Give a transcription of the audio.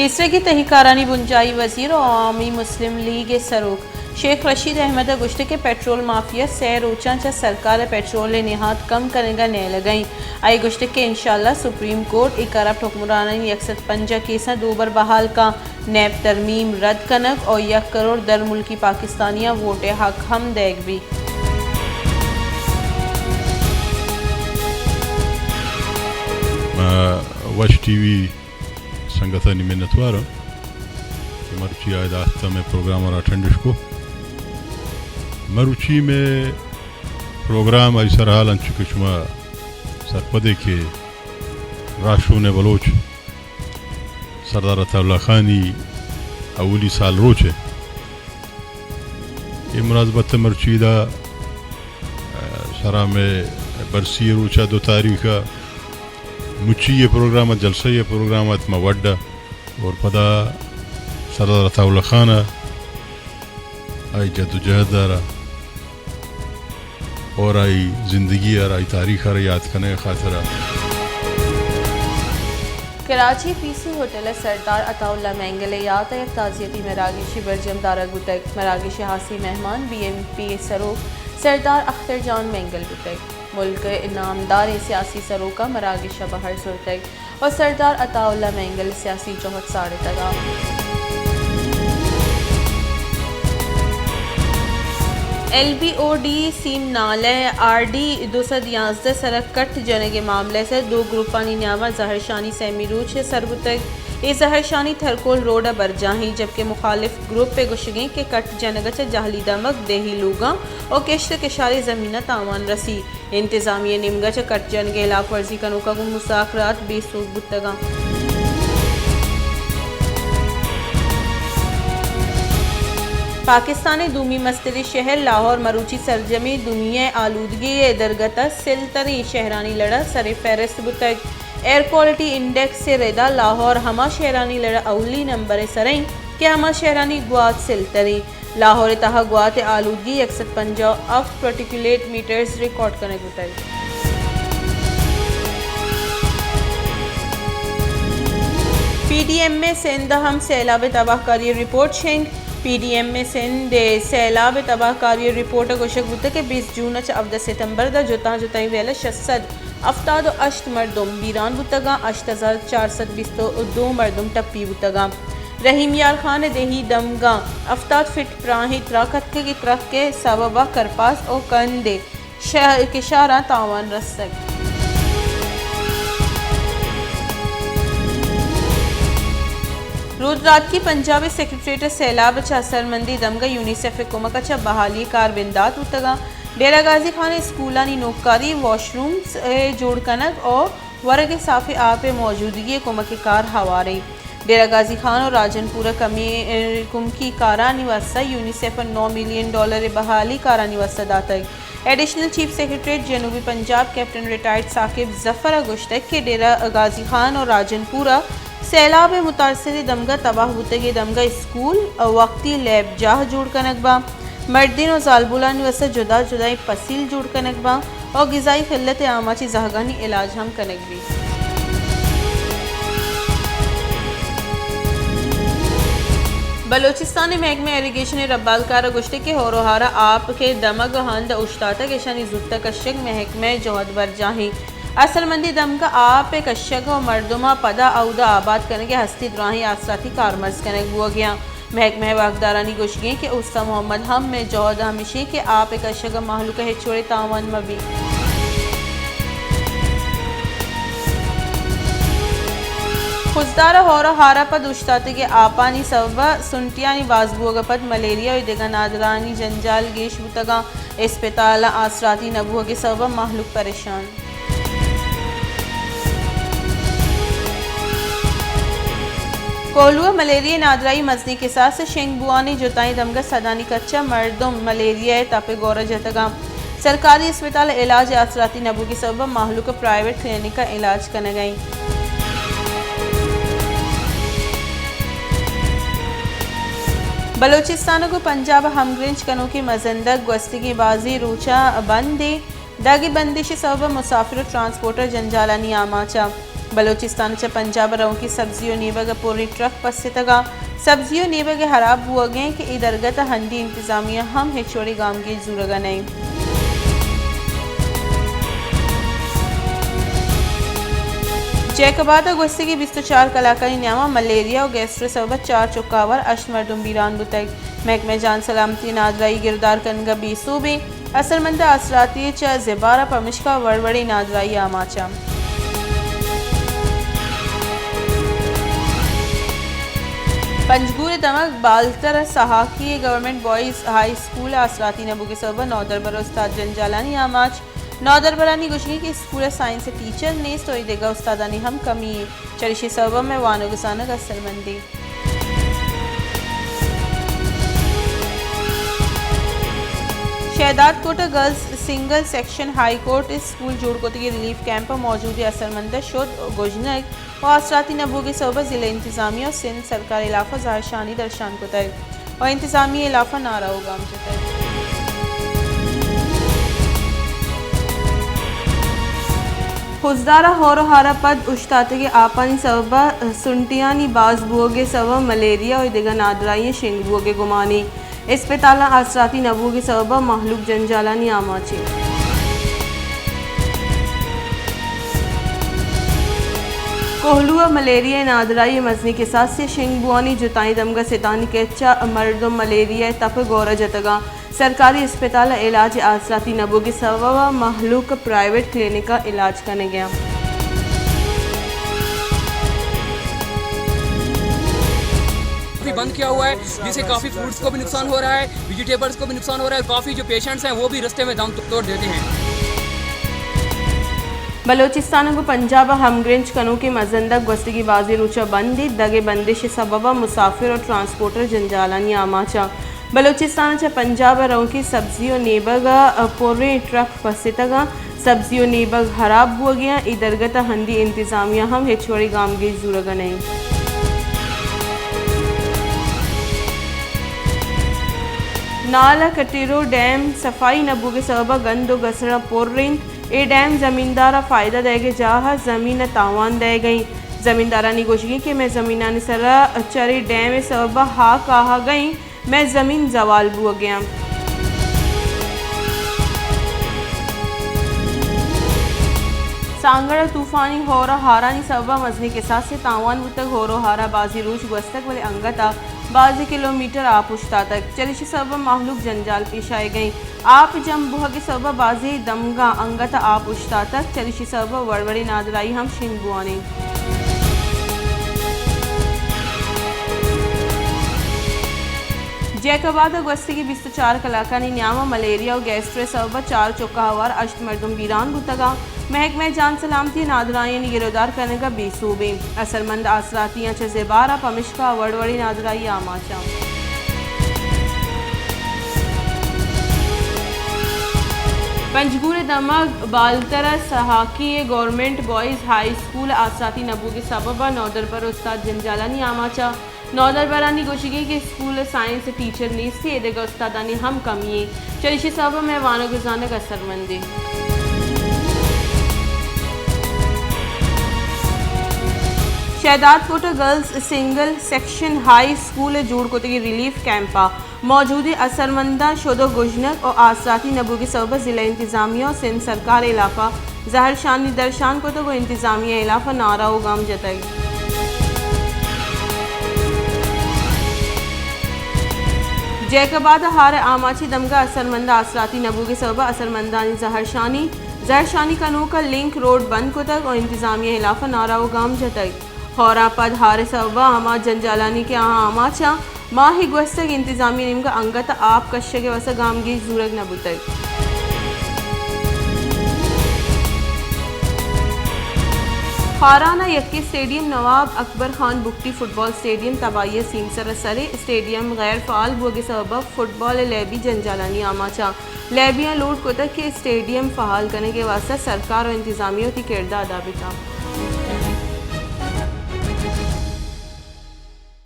پیسرگی تہی کارانی بنجاہی وزیر و عوامی مسلم لیگ ء سروک شیخ رشید احمد ء گوشتگ کہ پٹرول مافیا سئے روچاں چہ سرکار ء پٹرول ء نہاد کم کنگ ء نیلگ ء انت۔ آئی ء گوشتگ کہ انشاءاللہ سپریم کورٹ اے کرپٹ حکمرانانی یک سد پنجاہ کیساں دوبر بحال کاں، نیب ترمیم رد کنگ و یک کروڑ درملکی پاکستانیاں ووٹ ء حق ہم دئیگ بیت۔ ما وش ٹی وی سنگتانی منتوار آں کہ مرچی آئید آتکا مئے پروگرام ء را اٹینڈ اش کو۔ مرچی مئے پروگرام آئی سرحال انچو کہ شما سرپدے کہ راہشون بلوچ سردار عطا اللہ خانی اولی سال روچ ء اے مناسبت ء مرچی دا، ء، سرا مئے برسی ء روچ ء دو تاریخ ء مچی ء پروگرام ء جلسہ ء پروگرام ات ما وڈ ء اور پدا سردار عطا اللہ خان ء آئی جد و جہد ء را اور آئی زندگی ء را، آئی تاریخ ء را یات کنگ ء خاطر ء۔ کراچی پی سی ہوٹل ء سردار عطا اللہ مینگل ء یات ء یک تعزیتی مراگشے برجم دارگ بوتگ۔ مراگش ء ہاسیں مہمان بی این پی ء سروک سردار اختر جان مینگل بوتگ۔ ملک ء نامداریں سیاسی سروکاں مراگش ء بہر زرتگ۔ و سردار عطا اللہ مینگل سیاسی جہد ساڑتگ۔ L B O D same نالہ آر ڈی دو سد یازدہ سرا کٹ جنگ ء معاملہ ء سر دو گروپانی نیاما زہرشانی سیمی روچ ء سر بوتگ۔ اے زہرشانی تھرکول روڈ ء برجاہیں، جبکہ مخالف گروپ ء گوشگیں کہ کٹ جنگ ء چہ جہلی دمگ، دیہی لوگاں و کشت ء کشارے زمین ء تاوان رسی۔ انتظامیہ ء نیمگ ء چہ کٹ جنگ ء ہلاپ ورزی کنوکاں گوں مذاکرات بے سوب بوتگ انت۔ پاکستان ء دومی مستریں شہر لاہور مروچی سرجمیں دنیا ء آلودگی ء درگت ء سل تریں شہرانی لڑ ء سر فہرست بوتگ۔ ایئر کوالٹی انڈیکس ء ردا لاہور ہما شہرانی لڑ ء اولی نمبر ء سر انت کہ ہما شہرانی گوات سل تریں۔ لاہور ء تہا گوات ء آلودگی یک سد پنجاہ و ہفت پارٹیکولیٹ میٹرز ریکارڈ کنگ بوتگ۔ پی ڈی ایم ء سندھ ء ہم سیلاب ء تباہ کاری ء رپورٹ شنگ۔ پی ڈی ایم ء سندھ ء سیلاب ء تباہ کاری ء رپورٹ ء گوشگ بوتگ کہ بیست جون ء چہ ہبدہ ستمبر ء داں جتاں جتائیں ویل ء شش سد ہفتاد و ہشت مردم بیران بوتگ انت، ہشت ہزار چار سد بیست و دو مردم ٹپی بوتگ انت۔ رحیم یار خان ء دیہی دمگاں ہفتاد فٹ پراہیں ترک اتکگ، اے ترک ء سبب ء کرپاس و کندے ش-، کشاراں تاوان رستگ۔ رودراتکی پنجاب ء سیکرٹریٹ ء سیلاب ء چہ اثرمندیں دمگ ء یونیسیف ء کمک ء چہ بحالی کار بندات بوتگ انت۔ ڈیرہ غازی خان ء اسکولانی نوکاری، واش رومز ء جوڑ کنگ و ورگ ء صافیں آپ ء موجودگی ء کمک ء کار ہوار انت۔ ڈیرہ غازی خان و راجن پور ء کمی، کمکی کارانی واستہ یونیسیف ء نو ملین ڈالر ء بحالی کارانی واستہ داتگ۔ ایڈیشنل چیف سیکرٹریٹ جنوبی پنجاب کیپٹن ریٹائرڈ ثاقب ظفر ء گوشتگ کہ ڈیرہ غازی خان و راجن پور ء سیلاب ء متاثریں دمگ ء تباہ بوتگیں دمگ ء اسکول ء وقتی لیب جاہ جوڑ کنگ باں۔ مردین و زالبولانی واستہ جدا جدائیں پسیل جوڑ کنگ باں و غذائی قلت ء آماچیں زہگانی علاج ہم کنگ بیت۔ بلوچستان ء محکمہ ایریگیشن ء ربالکار ء گوشتگ کہ ہور و ہار ء آپ کہ دمگ ء ہند اوشتاتگ، اشانی زوت ء کشگ محکمہ ء جہد برجاہیں۔ اثرمندیں دمگ ء آپ ء کشگ ء مردماں پدا اودا آباد کنگ ء ہستی دراہیں آسراتی کارمرز کنگ بوگ ء انت۔ محکمہ ء واکدارانی گوشگ انت کہ اوستہ محمد ہم مئے جہد ہمیش انت کہ آپ ء کشگ ء مہلوک ء ہچ وڑیں تاوان مہ بیت۔ خضدار ء ہور ء ہار ء پد اوشتاتگیں آپانی سبب ء سنٹیانی باز بوگ ء پد ملیریا ء دگہ نادراہانی جنجال گیش بوتگ انت۔ اسپتالاں آسراتی نہ بوگ ء سبب ء مہلوک پریشان۔ کوہلو ء ملیریا ء نادراہی مزنیں کساس ء شنگ بوانی جتائیں دمگ ء سدانی کچ ء مردم ملیریا ء تپ ء گور ء جتگ انت۔ سرکاری اسپتال ء علاج ء آسراتی نہ بوگی سبب ء مہلوک ء پرائیویٹ کلینک ء علاج کنگ ء انت۔ بلوچستان ء گوں پنجاب ء ہمگرنچ کنوکیں مزندگ گوستگیں بازیں روچاں بند انت۔ داگی بندش ء سبب ء مسافر و ٹرانسپورٹر جنجالانی آماچ ء۔ بلوچستان ءَ چہ پنجاب ءَ روکیں سبزی ءُ نیبگ ءِ پریں ٹرک پسیتگ ءُ سبزی ءُ نیبگ ءِ ہراب بوگ ءَ اِنت کہ اے درگت ءَ ہندی انتظامیہ ہم ہچ وڑیں گامگیج زورگ ءَ نہ اِنت۔ جیکب آباد ءَ گوستگیں بیست ءُ چار کلاکانی نیام ءَ ملیریا ءُ گیسٹرو ءِ سبب ءَ چار چک ءَ ہوار ہشت مردم بیران بوتگ۔ محکمہ جان سلامتی ءِ نادراہی گرودار کنگ ءَ بے سوب اِنت۔ اثرمند ءِ آسراتی چہ زبہر ءَ پمشکا وڑ وڑیں نادراہی آماچ اَنت۔ پنجگور ءِ دمگ بالتر ءَ سہاکی ءِ گورنمنٹ بوائز ہائی اسکول ءِ آسراتی نہ بوگ ءِ سبب ءَ نودربر ءِ استاد جنجالانی آماچ۔ نودربرانی گوشگ اِنت کہ اسکول ءَ سائنس ءِ ٹیچر نیست ءُ اے دگہ استادانی ہم کمی اِنت، چریشی ءِ سبب ءَ مئے وانگ ءُ زانگ اثرمند اِنت۔ شہداد کوٹ ءِ girls single section high court ءِ اسکول جوڑ کتگیں ریلیف کیمپ ءَ موجودیں اثرمند ءَ شد ءُ گژنگ ءُ آسراتی نہ بوگ ءِ سبب ءَ ضلع انتظامیہ ءُ سندھ سرکار ءِ ہلاف ءَ زہرشانی درشان کتگ ءُ انتظامیہ ءِ ہلاف ءَ نعرہ ءُ گام جتگ۔ خضدار ءَ ہور ءُ ہار ءَ پد اوشتاتگیں آپانی سبب ءَ سنٹیانی باز بوگ ءِ سبب ءَ ملیریا ءُ دگہ نادراہیاں شنگ بوگ ءِ گمان اِنت۔ اسپتالاں آسراتی نہ بوگ ءِ سبب ءَ مہلوک جنجالانی آماچ اِنت۔ کوہلو ءَ ملیریا ءِ نادراہی ءِ مزنیں کساسے، شنگ بوانی جتائیں دمگ ءَ ستانی کیچ ءَ مردم ملیریا ءِ تپ ءِ گور ءَ جتگ اَنت۔ سرکاری اسپتال ءَ علاج ءِ آسراتی نہ بوگ ءِ سبب ءَ مہلوک پرائیویٹ کلینک ءَ علاج کنگ ءَ اَنت۔ بھی بند کیا ہوا ہے، جس سے کافی فروٹس کو بھی نقصان ہو رہا ہے، ویجیٹیبلز کو بھی نقصان ہو رہا ہے اور کافی جو پیشنٹس ہیں وہ بھی رستے میں دم توڑ دیتے ہیں۔ بلوچستان ءَ گوں پنجاب ءَ ہمگرنچ کنوکیں مزن دگ گوستگیں بازیں روچ ءَ بند اِنت۔ دگ ءِ بندش ءِ سبب ءَ مسافر ءُ ٹرانسپورٹر جنجالانی آماچ اَنت۔ بلوچستان ءَ چہ پنجاب ءَ روکیں سبزی ءُ نیبگ ءَ پریں ٹرک پسیتگ اَنت۔ سبزی ءُ نیبگ ہراب بوگ ءَ اَنت۔ اے درگت ءَ ہندی انتظامیہ ہم ہچ وڑیں گامگیج زورگ ءَ نہ اِنت۔ نال ءِ کٹیرو ڈیم صفائی نہ بوگ ءِ سبب ءَ گند ءُ گسر ءَ پر اِنت۔ اے ڈیم زمیندار ءَ فائدہ دئیگ ءِ جاہ ءَ زمین ءَ تاوان دئیگ ءَ اِنت۔ زمیندارانی گوشگ اِنت کہ مئے زمینانی سر ءَ چرے ڈیم ءِ سبب ءَ ہاک آہگ ءَ اِنت، مئے زمین زوال بوگ ءَ اِنت۔ سانگڑ ءَ طوفانی ہور ءُ ہارانی سبب ءَ مزنیں کساسے تاوان بوتگ۔ ہور ءُ ہار ءَ بازیں روچ گوستگ، بلے انگت ءَ بازیں کلومیٹر آپ اوشتاتگ، چریشی سبب ءَ مہلوک جنجال پیش آیگ ءَ اِنت۔ آپ جم بوہگ ءِ سبب ءَ بازیں دمگاں انگت ءَ آپ اوشتاتگ، چریشی سبب ءَ وڑ وڑیں نادراہی ہم شنگ بوان اَنت۔ جیکب آباد ءَ گوستگیں بیست ءُ چار کلاکانی نیام ءَ ملیریا ءُ گیسٹرو ءِ سبب ءَ چار چک ءَ ہوار ہشت مردم بیران بوتگ اَنت۔ محکمہ جان سلامتی ءِ نادراہیانی گرودار کنگ ءَ بے سوب اِنت۔ اثرمند آسراتیاں چہ زبہر ءَ، پمشکا وڑ وڑیں نادراہی آماچ اَنت۔ پنجگور ءِ دمگ بالتر ءَ سہاکی ءِ گورنمنٹ بوائز ہائی اسکول ءَ آسراتی نہ بوگ ءِ سبب ءَ نودربر ءُ استاد جنجالانی آماچ اَنت۔ نودربرانی گوشگ اِنت کہ اسکول ءَ سائنس ءِ ٹیچر نیست اَنت، اے دگہ استادانی ہم کمی اِنت، چریشی سبب ءَ مئے وانگ ءُ زانگ اثرمند اِنت۔ شہداد کوٹ ءِ girls single section high school ءَ جوڑ کتگیں ریلیف کیمپ ءَ موجودیں اثرمنداں شد ءُ گژنگ ءُ آسراتی نہ بوگ ءِ سبب ءَ ضلع انتظامیہ ءُ سندھ سرکار ءِ ہلاف ءَ زہرشانی درشان کتگ ءُ انتظامیہ ءِ ہلاف ءَ نعرہ ءُ گام جتگ۔ جیکب آباد ءَ ہار ءِ آماچی دمگ ءَ اثرمنداں آسراتی نہ بوگ ءِ سبب ءَ اثرمندانی زہرشانی، زہرشانی کنوک ءَ لنک روڈ بند کتگ ءُ انتظامیہ ءِ ہلاف ءَ نعرہ ءُ گام جتگ۔ ہور ءَ پد ہار ءِ سبب ءَ ہما جنجالانی کہ آہاں آماچ اَنت، ماہے گوستگ انتظامیہ ءِ نیمگ ءَ انگت ءَ آپ کشگ ءِ واستہ گامگیج زورگ نہ بوتگ۔ خاران ءَ یکیں اسٹیڈیم نواب اکبر خان بگٹی فٹبال اسٹیڈیم تباہی ءِ سیمسر ءَ سر اِنت۔ اسٹیڈیم غیر فعال بوگ ءِ سبب ءَ فٹبال ءِ لیبی جنجالانی آماچ اَنت۔ لیبیاں لوٹ کتگ کہ اسٹیڈیم فعال کنگ ءِ واستہ سرکار ءُ انتظامیہ وتی کرد ءَ ادا بہ کنت۔